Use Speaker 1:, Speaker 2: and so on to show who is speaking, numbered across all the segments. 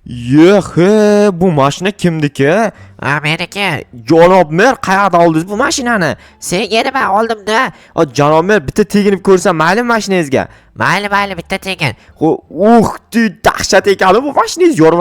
Speaker 1: Yehe, bu mashina kimniki?
Speaker 2: Ha, meniki.
Speaker 1: Janob mer, qayerdan oldingiz bu mashinani?
Speaker 2: Senga nima, oldimda.
Speaker 1: O, janob mer, bitta teginib ko'rsam maylimi mashinangizga?
Speaker 2: Mayli, mayli, bitta tegin.
Speaker 1: Ух ты, dahshat ekan bu mashinangiz. Yorib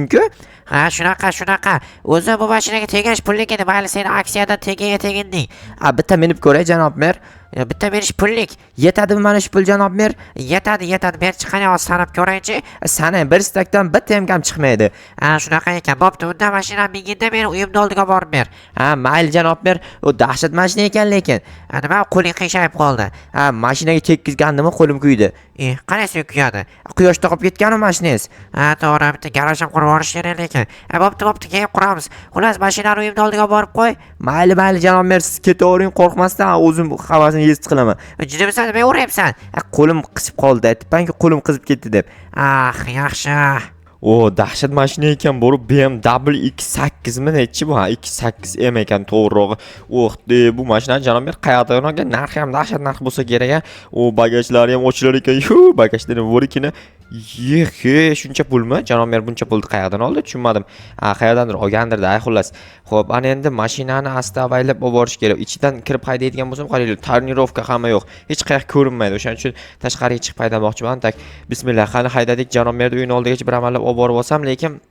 Speaker 1: qirib.
Speaker 2: Ha, shunaqa, shunaqa. O'zi bu mashinaga tegish pullik edi. Mayli, sen aksiyadan teginga teginding.
Speaker 1: A, bitta minib ko'ray, janob mer.
Speaker 2: Bitta berish pullik.
Speaker 1: Yetadimi mana shu pul, janob mer?
Speaker 2: Yetadi, yetadi. Berchi, qani, hozir sanab ko'raychi.
Speaker 1: Sanang, bir stakdan bitta ham kam chiqmaydi.
Speaker 2: Ha, shunaqa ekan. Bo'pti, unda mashina minginda meni uyimni oldiga borib ber.
Speaker 1: Ha, mayli, janob mer. U dahshat mashina ekan lekin.
Speaker 2: Ha, nima, qo'ling qiyshayib qoldi?
Speaker 1: Ha, mashinaga tekkizgandimi, qo'lim kuydi.
Speaker 2: E, qanday kuyadi?
Speaker 1: Quyoshda qolib ketganu mashinangiz.
Speaker 2: Ha, to'g'ri, bitta garaj ham qurib yuborish kerak lekin. Ha, bo'pti, bo'pti, keyin quramiz. Xullas, mashinani uyimni oldiga borib qo'y.
Speaker 1: Mayli, mayli, janob mer, siz ketavering qo'rqmasdan, o'zim hammasini yezib qilaman.
Speaker 2: Jiddimisan, nima uryapsan?
Speaker 1: Ha, qo'lim qizib qoldi, aytibmanki, qo'lim qizib ketdi deb.
Speaker 2: Ah, yaxshi.
Speaker 1: O, dahshat mashina ekan, borib BMW X8 mi, nechi bu? Ha, X8 M ekan to'g'rirog'i. Oh, de, bu mashinani janob mer qayerdan olgan? Narxi ham dahshat narx bo'lsa kerak a. O, bagajlari ham ochilar ekan. Yu, bagajda nima bor ekan? Yehe, shuncha pulmi? Janob mer buncha pulni qayerdan oldi? Tushunmadim. Ha, qayerdandir olgandir-da, xullas. Xo'p, ana endi mashinani asta avaylab olib borish kerak. Ichidan kirib haydaydigan bo'lsam, qaranglar, tonirovka hamma yo'q. Hech qayoq ko'rinmaydi. O'shaning uchun tashqariga chiqib haydamoqchiman. Так, bismillah, qani haydadik. Janob merni uyini oldigacha bir amallab olib borib olsam, lekin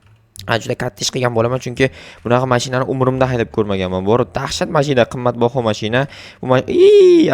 Speaker 1: juda katta ish qilgan bo'laman, chunki bunaqa mashinani umrimda haydab ko'rmaganman. Bor, dahshat mashina, qimmatbaho mashina. Bu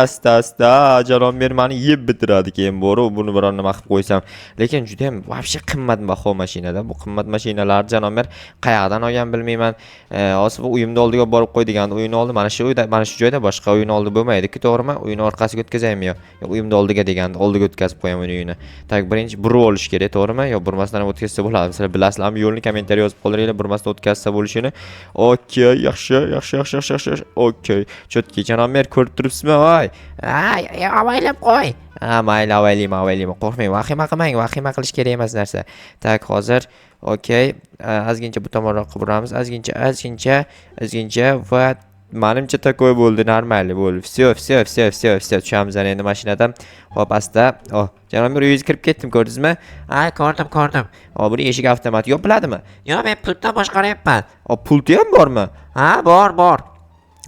Speaker 1: asta asta, janob mer mani yeb bitiradi keyin, boru buni biron nima qilib qo'ysam. Lekin juda ham вообще qimmatbaho mashinada. Bu qimmat mashinalar janob mer qayerdan olgan, bilmayman. Hozir bu uyimni oldiga borib qo'y deganda, uyini oldi mana shu uyda, mana shu joyda, boshqa uyini oldi bo'lmaydi-ku, to'g'rimi? Uyini orqasiga o'tkazaymi yo? Yo, uyimni oldiga deganda oldiga o'tkazib qo'yaman uyini. Так, birinchi burib olish kerak, to'g'rimi? Yo, burmasdan ham o'tkazsa bo'ladi. Sizlar bilasizlarmi yo'lni? Kommentariy yozib qoldiringlar burmasdan o'tkazsa bo'lishini. Okey, yaxshi, yaxshi, yaxshi, yaxshi, yaxshi. Okey. Чётко, janob mer, ko'rib turibsizmi, voy?
Speaker 2: Ha, avaylab qo'y.
Speaker 1: Ha, mayli, avaylayman, avaylayman. Qo'rqmang, vahima qilmang, vahima qilish kerak emas narsa. Так, hozir, okey, ozgincha bu tomonroqqa buramiz, ozgincha, ozgincha, ozgincha va manimcha такой bo'ldi, нормально bo'ldi. Всё, всё, всё, всё, всё, tushamiz ana endi mashinadan. Hop, asta. Oh, janob mer, uyingizga kirib ketdim, ko'rdingizmi?
Speaker 2: Ha, ko'rdim, ko'rdim.
Speaker 1: Hop, buni eshigi avtomat yopiladimi?
Speaker 2: Yo'q, men pultdan boshqaryapman.
Speaker 1: Hop, pulti ham bormi?
Speaker 2: Ha, bor, bor.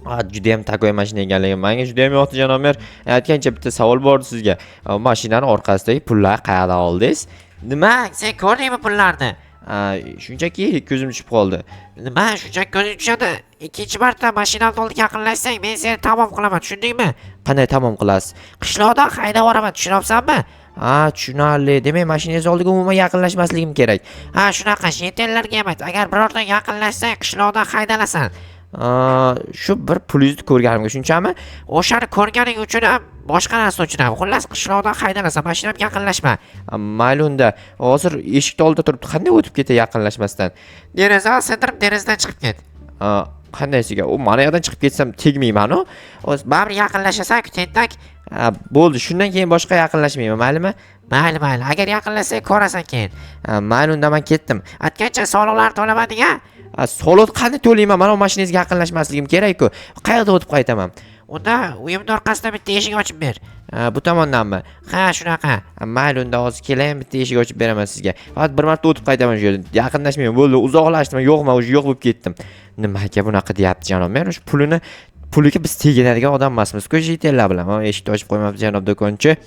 Speaker 1: Ha, judayam такой mashina ekanligi menga judayam yoqdi, janob mer. Aytgancha, bitta savol bor sizga. Mashinani orqasidagi pullar qayerdan oldingiz?
Speaker 2: Nima, sen ko'rdingmi pullarni?
Speaker 1: Ha, shunchaki ko'zim tushib qoldi.
Speaker 2: Nima, shunchaki ko'zing tushadi? Ikkinchi marta mashinamni oldiga yaqinlashsang, men seni tamom qilaman, tushundingmi?
Speaker 1: Qanday tamom qilasiz?
Speaker 2: Qishloqdan haydab yuboraman, tushunyapsanmi?
Speaker 1: Ha, tushunarli. Demak, mashinangiz oldiga umuman yaqinlashmasligim kerak.
Speaker 2: Ha, shunaqa, житель larga emas. Agar birorta yaqinlashsang, qishloqdan haydalasan.
Speaker 1: Ha, shu bir pulingizni ko'rganimga shunchami?
Speaker 2: O'shani ko'rganing uchun ham, boshqa narsa uchun ham. Xullas, qishloqdan haydalasan, mashinamga yaqinlashma.
Speaker 1: Ha, mayli unda. Hozir eshikni oldida turibdi. Qanday o'tib ketay yaqinlashmasdan?
Speaker 2: Derazani sindirib, derazadan chiqib ket.
Speaker 1: Ha, qandaysiga? U mana yoqdan chiqib ketsam tegmayman-u.
Speaker 2: O'z baribir yaqinlashasan, tentak.
Speaker 1: Ha, bo'ldi. Shundan keyin boshqa yaqinlashmayman, maylimi?
Speaker 2: Mayli, mayli. Agar yaqinlashsang, ko'rasan keyin.
Speaker 1: Ha, mayli unda, men ketdim.
Speaker 2: Aytgancha, soliqlarni to'lamading a?
Speaker 1: Ha, soliq qanday to'layman? Mana bu mashinangizga yaqinlashmasligim kerak-ku. Qayerda o'tib qaytaman?
Speaker 2: Unda uyimni orqasidan bitta eshik ochib ber.
Speaker 1: Ha, bu tomondanmi?
Speaker 2: Ha, shunaqa.
Speaker 1: Ha, mayli unda, hozir kelayin, bitta eshik ochib beraman sizga. Faqat bir marta o'tib qaytaman shu yerdan. Yaqinlashmayman. Bo'ldi, uzoqlashdim. Yo'qman, уже yo'q bo'lib ketdim. Nimaga bunaqa deyapti janob mer? Shu pulini, puliga biz teginadigan odam emasmiz-ku житель lar bilan. Mana eshikni ochib qo'ymabdi janob do'konchi.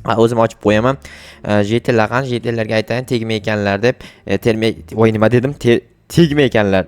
Speaker 1: Ha, o'zim ochib qo'yaman. Житель lar qani, житель larga aytayin, tegma ekanlar deb. Terma, voy, nima dedim? Tegma ekanlar.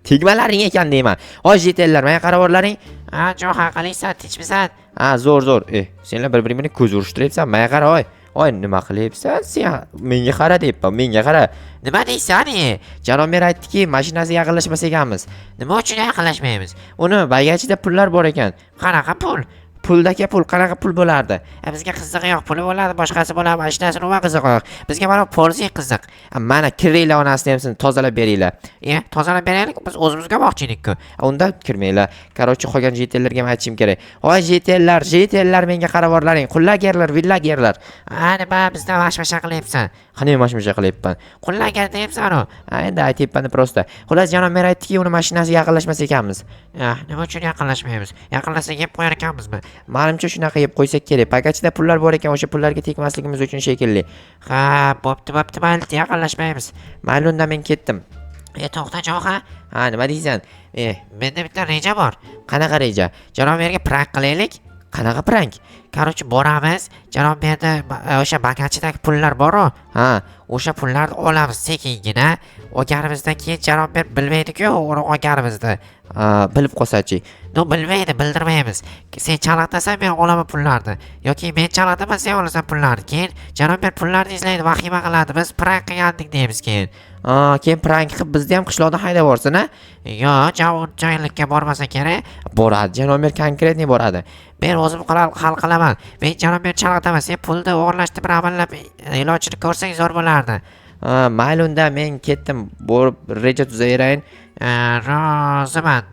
Speaker 1: Tegmalaring ekan deyman. Hoy, житель lar, menga qarab o'rlaring.
Speaker 2: Ha, jo'xa qilaysan, tinchmisan?
Speaker 1: Ha, zo'r, zo'r. Senlar bir-biring bilan ko'z urishtiryapsan. Menga qara, oy. Oy, nima qilyapsan? Sen menga qara deyapman, menga qara.
Speaker 2: Nima deysan, e?
Speaker 1: Janob mer aytdiki, mashinasiga yaqinlashmas ekanmiz.
Speaker 2: Nima uchun yaqinlashmaymiz?
Speaker 1: Uni bagajida pullar bor ekan.
Speaker 2: Qanaqa pul?
Speaker 1: Puldaka pul, qanaqa pul bo'lardi?
Speaker 2: E, bizga qizig'i yo'q, puli bo'ladi, boshqasi bo'ladi, mashinasi umuman qizig'i yo'q. Bizga mana polsi qiziq.
Speaker 1: Ha, mana kiringlar, onasini ham tozalab beringlar.
Speaker 2: E, tozalab beraylik, biz o'zimizga olmoqchi edik-ku.
Speaker 1: Unda kirmanglar. Короче, qolgan житель larga ham aytishim kerak. Voy, житель lar, житель lar, menga qarab o'rlaring. Qullagerlar, villagerlar.
Speaker 2: Ha, nima, bizdan mashmasha qilyapsan?
Speaker 1: Qanday mashmasha qilyapman?
Speaker 2: Qullager deyapsan-u.
Speaker 1: Ha, endi aytyapman просто. Xullas, janob mer aytdiki, uni mashinasiga yaqinlashmas ekanmiz.
Speaker 2: Ha, nima uchun yaqinlashmaymiz? Yaqinlashsak yeb qo'yar ekanmizmi?
Speaker 1: Manimcha shunaqa yeb qo'ysak kerak. Bagajda pullar bor ekan, o'sha pullarga tegmasligimiz uchun shekilli.
Speaker 2: Ha, bo'pti, bo'pti, mayli, yaqinlashmaymiz.
Speaker 1: Mayli, unda men ketdim.
Speaker 2: E, to'xta, Jo'xa.
Speaker 1: Ha, nima deysan? E,
Speaker 2: Menda bitta reja bor.
Speaker 1: Qanaqa reja?
Speaker 2: Janob merga prank qilaylik.
Speaker 1: Qanaqa prank?
Speaker 2: Короче, boramiz. Janob merda o'sha bagajidagi pullar bor-u.
Speaker 1: Ha,
Speaker 2: O'sha pullarni olamiz sekingina. Olganimizdan keyin janob mer bilmaydi-ku uni olganimizni.
Speaker 1: Ha, bilib qolsachi.
Speaker 2: No, bilmaydi, bildirmaymiz. Sen chalg'itasan, men olaman pullarni. Yoki men chalg'itaman, sen olasan pullarni. Keyin janob mer pullarni izlaydi, vahima qiladi. Biz prank qilgandik deymiz keyin.
Speaker 1: Ha, keyin prank qilib bizni ham qishloqdan haydab yuborsin, a?
Speaker 2: Yo, joylikka bormasa kerak.
Speaker 1: Boradi, janob mer конкретный boradi.
Speaker 2: Men o'zim hal qilaman. Men janob mer chalg'itaman. Sen pulni o'g'irlashni bir amallab ilojini ko'rsang zo'r bo'lardi.
Speaker 1: Ha, mayli, unda men ketdim. Borib reja tuzaverayin.
Speaker 2: Roziman.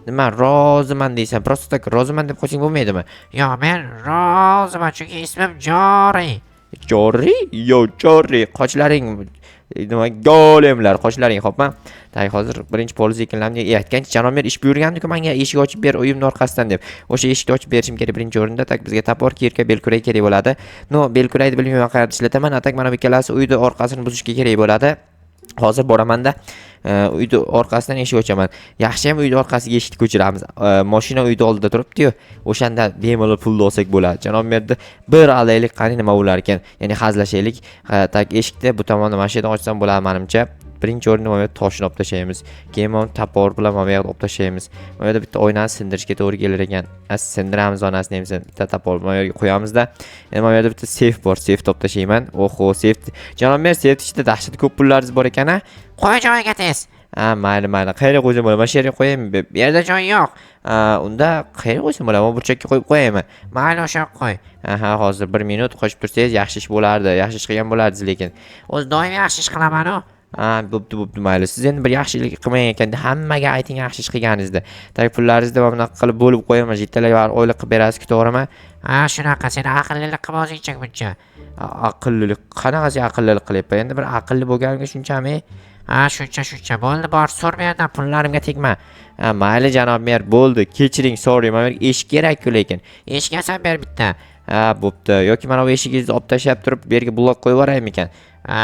Speaker 1: Nima roziman deysan? Просто так roziman deb qo'ysang bo'lmaydimi?
Speaker 2: Yo, men roziman, chunki ismim Joriy.
Speaker 1: Joriy? Yo, Joriy, qochlaring nima golemlar, qochlaring, xo'pmi? Так, hozir birinchi pol sekinlamni aytgancha janob mer ish buyurgandi-ku menga, eshik ochib ber uyimni orqasidan deb. O'sha eshikni ochib berishim kerak birinchi o'rinda. Так, bizga топор, кирка, belkurak kerak bo'ladi. No, belkurakni bilmayman qayerda ishlataman. А так mana bu ikkalasi uyni orqasini buzishga kerak bo'ladi. Hozir boramanda uyni orqasidan eshik ochaman. Yaxshiyam uyni orqasiga eshikni ko'chiramiz. Mashina uyni oldida turibdi-yu. O'shanda bemalol pulni olsak bo'ladi. Janob merni bir alaylik, qani nima bo'lar ekan. Ya'ni hazillashaylik. Ha, так, eshikni bu tomonda mana shu yerdan ochsam bo'ladi menimcha. Birinchi o'rinda mana bu yerda toshni olib tashlaymiz. Keyin mana топор bilan mana bu yoqda olib tashlaymiz. Mana bu yerda bitta oynani sindirishga to'g'ri kelar ekan. Sindiramiz onasini ham, bitta топор mana bu yerga qo'yamizda. Endi mana bu yerda bitta seyf bor, seyfni olib tashlayman. Oho, seyf. Janob mer, seyf ichida dahshat ko'p pullaringiz bor ekan, a?
Speaker 2: Qo'y joyiga tez.
Speaker 1: Ha, mayli, mayli. Qayerga qo'ysam bo'ladi? Mana shu yerga qo'yaymi? Bu
Speaker 2: yerda joy yo'q.
Speaker 1: Ha, unda qayerga qo'ysam bo'ladi? Mana burchakka qo'yib qo'yaymi?
Speaker 2: Mayli, o'sha yoqqa qo'y.
Speaker 1: Aha, hozir bir minut qochib tursangiz yaxshi ish bo'lardi. Yaxshi ish qilgan bo'lardingiz lekin.
Speaker 2: O'zi doim yaxshi ish qilaman-u.
Speaker 1: Ha, bo'pti, bo'pti, mayli. Siz endi bir yaxshilik qilmagan ekan, hammaga ayting yaxshi ish qilganingizni. Так, pullaringizni mana bunaqa qilib bo'lib qo'yaman. Yettalar oylik qilib berasiz, to'g'rimi?
Speaker 2: Ha, shunaqa, sen aqllilik qilma o'zingcha buncha.
Speaker 1: Aqllilik, qanaqasi aqllilik qilyapman? Endi bir aqlli bo'lganimga shunchami?
Speaker 2: Ha, shuncha, shuncha. Bo'ldi, bor, so'r bu yerdan.
Speaker 1: Pullarimga tegma. Ha, mayli janob mer, bo'ldi. Kechiring, sorry. Mana bu yerga eshik kerak-ku lekin.
Speaker 2: Eshik olsam ber bitta.
Speaker 1: Ha, bo'pti. Yoki mana bu eshigingizni olib tashlab turib, bu yerga blok qo'yib yuboraymikan?
Speaker 2: Ha,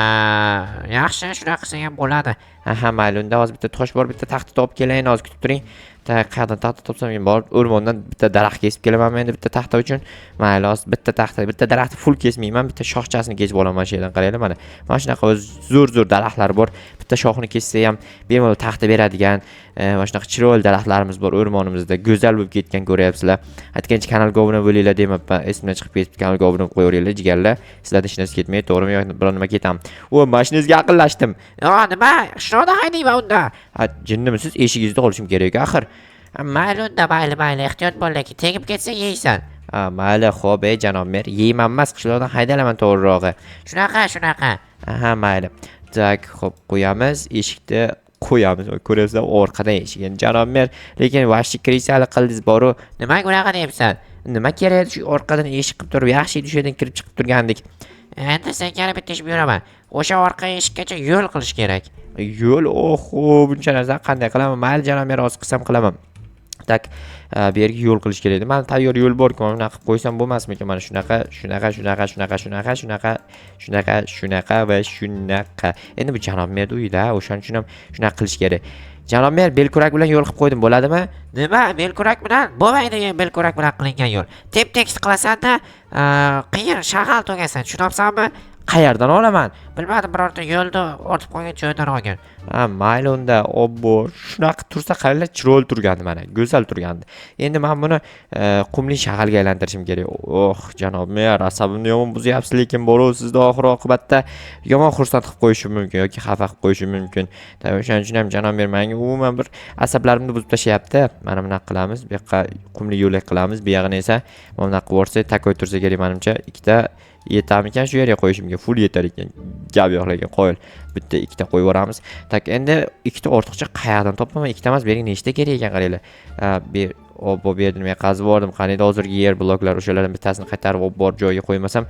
Speaker 2: yaxshi, shunaqa qilsang ham bo'ladi.
Speaker 1: Ha, mayli, unda hozir bitta tosh bor, bitta taxta topib kelayin, hozir kutib turing. Так, qayerdan taxta topsam, men borib o'rmondan bitta daraxt kesib kelaman endi bitta taxta uchun. Mayli, hozir bitta taxta, bitta daraxtni full kesmayman, bitta shoxchasini kesib olaman shu yerdan, qaranglar mana. Mana shunaqa o'zi zo'r-zo'r daraxtlar bor. Bitta shoxini kessa ham bemalol taxta beradigan, mana shunaqa chiroyli daraxtlarimiz bor o'rmonimizda. Go'zal bo'lib ketgan, ko'ryapsizlar. Aytgancha kanalga obuna bo'linglar demabman, esimdan chiqib ketibdi, kanalga obuna bo'lib qo'yaveringlar jigarlar. Sizlarda hech narsa ketmaydi, to'g'rimi? Yoki biron nima ketami? O, mashinangizga yaqinlashdim.
Speaker 2: Yo, nima? Qishloqda haydayman unda.
Speaker 1: Ha, jinnimisiz? Eshigingizni olishim kerak axir.
Speaker 2: Ha, mayli unda, mayli, mayli. Ehtiyot bo'l lekin, tegib ketsa yeysan.
Speaker 1: Ha, mayli, xo'p, ey janob mer, yeyman emas, qishloqdan haydalaman to'g'rirog'i.
Speaker 2: Shunaqa, shunaqa.
Speaker 1: Aha, mayli. Так, xo'p, qo'yamiz, eshikni qo'yamiz. Ko'ryapsizlar, orqadan eshik. Endi janob mer, lekin вообще krisali qildingiz boru.
Speaker 2: Nimaga unaqa deyapsan?
Speaker 1: Nima kerak edi shu orqadan eshik qilib turib, yaxshi edi shu yerdan kirib chiqib turgandik.
Speaker 2: Endi senga bitta ish buyuraman. O'sha orqa eshikkacha yo'l qilish kerak.
Speaker 1: Yo'l, oho, buncha narsani qanday qilaman? Mayli janob mer, hozir qilsam qilaman. Так, bu yerga yo'l qilish kerak edi. Mana tayyor yo'l bor-ku, mana bunaqa qilib qo'ysam bo'lmasmikan? Mana shunaqa, shunaqa, shunaqa, shunaqa, shunaqa, shunaqa, shunaqa, shunaqa va shunaqa. Endi bu janob merni uyida, o'shaning uchun ham shunaqa qilish kerak. Janob mer, belkurak bilan yo'l qilib qo'ydim, bo'ladimi?
Speaker 2: Nima, belkurak bilan? Bo'lmaydi belkurak bilan qilingan yo'l. Tep tekis qilasan-da, qiyin shag'al to'kasan, tushunyapsanmi?
Speaker 1: Qayerdan olaman?
Speaker 2: Bilmadim, birorta yo'lni ortib qolgan joydan olgin.
Speaker 1: Ha, mayli unda, obbo, shunaqa tursa qaranglar, chiroyli turgandi mana, go'zal turgandi. Endi men buni qumli shag'alga aylantirishim kerak. Oh, janob mer, asabimni yomon buzyapsiz, lekin borov sizni oxir oqibatda yomon xursand qilib qo'yishim mumkin yoki xafa qilib qo'yishim mumkin. Tabi o'shaning uchun ham janob mer menga umuman bir asablarimni buzib tashlayapti. Mana bunaqa qilamiz, bu yoqqa qumli yo'lak qilamiz, bu yog'ini esa mana bunaqa qilib yuborsak, такой tursa kerak menimcha. Ikkita yetarmikan shu yerga qo'yishimga? Full yetar ekan. Gap yo'q lekin qo'yil. Bitta, ikkita qo'yib yuboramiz. Так, endi ikkita ortiqcha qayerdan topaman? Ikkita emas, bu yerga nechta kerak ekan qaranglar. Ha, bu obbo, bu yerni men qazib yubordim. Qaniydi hozirgi yer bloklar, o'shalardan bittasini qaytarib olib borib joyiga qo'ymasam,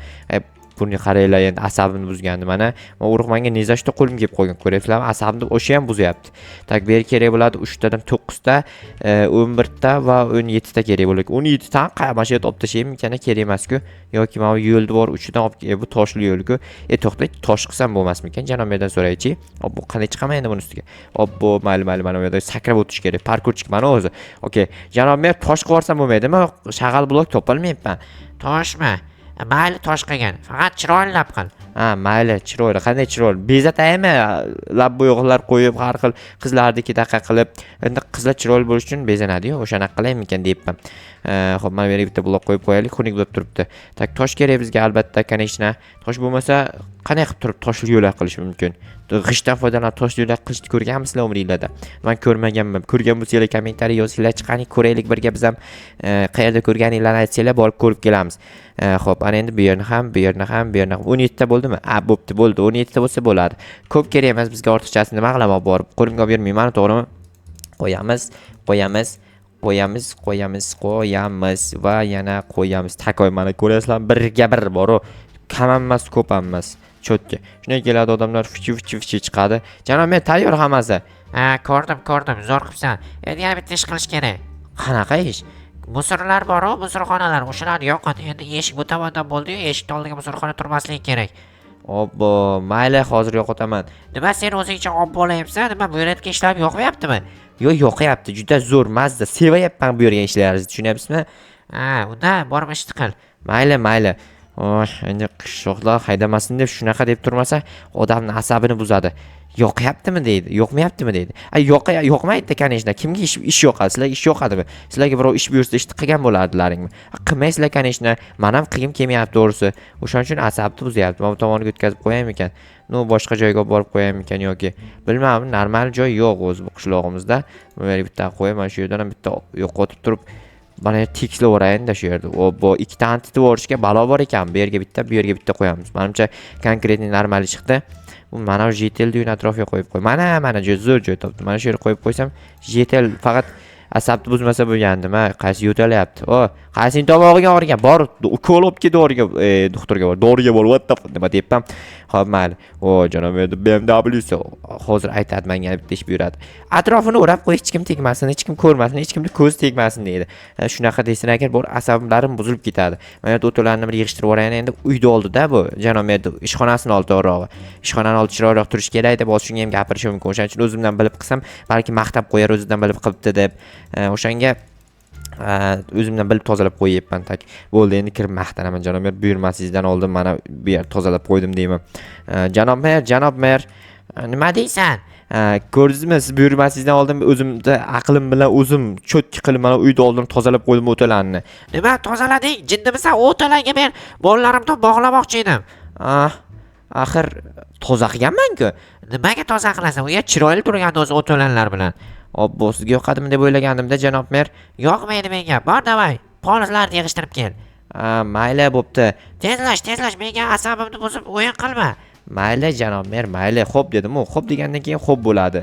Speaker 1: Buni qaranglar, endi asabimni buzgandi mana. Man urug' manga ни за что qo'lim kelib qolgan, ko'ryapsizlarmi? Asabimni o'sha ham buzyapti. Так, bu yer kerak bo'ladi 3 tadan 9 ta, 11 ta va 17 ta kerak bo'ladi. 17 tani mana shu yerda olib tashlaymikan, kerak emas-ku. Yoki mana bu yo'lni bor uchidan olib, bu toshli yo'l-ku. E, to'xta, tosh qilsam bo'lmasmikan? Janob merdan so'raychi. Hop, bu qanday chiqaman endi buni ustiga? Hop, bu mayli, mayli, mana bu yerda sakrab o'tish kerak. Parkurchik mana o'zi. Okey. Janob mer, tosh qilib yuborsam bo'lmaydimi? Shag'al blok topolmayapman.
Speaker 2: Toshmi? Mayli, tosh qilgin. Faqat chiroylilab qil.
Speaker 1: Ha, mayli, chiroyli. Qanday chiroyli? Bezataymi? Lab bo'yoqlar qo'yib, har xil qizlarnikidaqa qilib. Endi qizlar chiroyli bo'lish uchun bezanadi-yu, o'shanaqa qilaymikan deyapman. Xo'p, mana bu yerga bitta blok qo'yib qo'yaylik, xunuk bo'lib turibdi. Так, tosh kerak bizga albatta, конечно. Tosh bo'lmasa, qanday qilib turib toshli yo'lak qilish mumkin? G'ishtdan foydalanib toshli yo'lak qilishni ko'rganmisizlar umringlarda? Men ko'rmaganman. Ko'rgan bo'lsanglar, kommentariy yozinglar, chiqaning, ko'raylik birga biz ham. Qayerda ko'rganinglarni aytsanglar, borib ko'rib kelamiz. Xo'p, ana endi bu yerni ham, bu yerni ham, bu yerni ham 17 ta bo'ldimi? A, bo'pti, bo'ldi. 17 ta bo'lsa bo'ladi. Ko'p kerak emas bizga ortiqchasi. Nima qilaman olib borib? Qo'limga olib yurmayman, to'g'rimi? Qo'yamiz, qo'yamiz, qo'yamiz, qo'yamiz, qo'yamiz va yana qo'yamiz. Такой mana ko'rasizlar, birga bir bor-u. Kam ham emas, ko'p ham emas. Чётко. Shunday keladi odamlar, fichi fichi fichi chiqadi. Janob mer, tayyor hammasi.
Speaker 2: Ha, ko'rdim, ko'rdim. Zo'r qilibsan. Endi yana bitta ish qilish kerak.
Speaker 1: Qanaqa ish?
Speaker 2: Мусор lar bor-u, мусор xonalar. O'shalarni yo'qot. Endi eshik bu tomondan bo'ldi-yu, eshikni oldiga мусор xona turmasligi kerak.
Speaker 1: Obbo, mayli, hozir yo'qotaman.
Speaker 2: Nima sen o'zingcha olib bo'layapsan? Nima bu yerga ishlar yoqmayaptimi?
Speaker 1: Yo'q, yoqyapti. Juda zo'r, mazza. Sevayapman bu yerga ishlaringizni, tushunyapsizmi?
Speaker 2: Ha, unda borib ishni qil.
Speaker 1: Mayli, mayli. Oy, endi qishloqlar haydamasin deb shunaqa deb turmasa, odamni asabini buzadi. Yoqyaptimi deydi, yoqmayaptimi deydi. A, yoqmaydi, конечно. Kimga ish yoqadi? Sizlarga ish yoqadimi? Sizlarga birov ish buyursa, ishni qilgan bo'lardilaringmi? Qilmaysizlar, конечно. Man ham qilgim kelmayapti to'g'risi. O'shaning uchun asabni buzyapti. Mana bu tomoniga o'tkazib qo'yaymikan? Ну, boshqa joyga olib borib qo'yaymikan yoki bilmadim, normal joy yo'q o'zi bu qishlog'imizda. Bu yerga bitta qo'yay, mana shu yerdan ham bitta yo'qotib turib, mana tekislab yuborayinda shu yerda. Obbo, ikkitani titib yuborishga balo bor ekan. Bu yerga bitta, bu yerga bitta qo'yamiz. Manimcha, конкретный normal chiqdi. Bu mana bu житель ni uyini atrofiga qo'yib qo'y. Mana, mana joy, zo'r joy topdim. Mana shu yerga qo'yib qo'ysam, житель faqat asabni buzmasa bo'lgandim, ha. Qaysi yo'talyapti? O, qaysing tomog'iga og'rigan? Bor, ukol olib kel doriga, doktorga bor. Doriga bor, what the fuck, nima deyapman? Xo'p, mayli. O, janob endi BMWsi hozir aytadi menga bitta ish buyuradi. Atrofini o'rab qo'y, hech kim tegmasin, hech kim ko'rmasin, hech kimni ko'zi tegmasin deydi. Shunaqa desin agar bor asablarim buzilib ketadi. Mana yerda o'to'larni bir yig'ishtirib yuborayin endi uyni oldida bu janob endi ishxonasini oldi to'g'rirog'i. Ishxonani oldi chiroyliroq turishi kerak deb hozir shunga ham gapirishi mumkin. O'shaning uchun o'zimdan bilib qilsam, balki maqtab qo'yar, o'zidan bilib qilibdi deb. O'shanga o'zimdan bilib tozalab qo'yyapman. Так, bo'ldi, endi kirib maqtanaman janob mer, buyurmasingizdan oldin mana bu yer tozalab qo'ydim deyman. Janob mer, janob mer, nima
Speaker 2: Deysan?
Speaker 1: Ko'rdingizmi, siz buyurmasingizdan oldin o'zimni aqlim bilan o'zim чётко qilib mana uyni oldini tozalab qo'ydim o'talarni.
Speaker 2: Nima tozalading? Jinnimisan? O'talarga men bolalarimni bog'lamoqchi edim.
Speaker 1: Ah, axir toza qilganman-ku.
Speaker 2: Nimaga toza qilasan? U yer chiroyli turgandi o'zi o'to'lanlar bilan.
Speaker 1: Obbo, sizga yoqadimi deb o'ylagandim-da, janob mer.
Speaker 2: Yoqmaydi menga. Bor, давай. Polizlarni yig'ishtirib kel.
Speaker 1: Mayli, bo'pti.
Speaker 2: Tezlash, tezlash, menga asabimni buzib o'yin qilma.
Speaker 1: Mayli, janob mer, mayli. Xo'p dedim-u. Xo'p degandan keyin xo'p bo'ladi.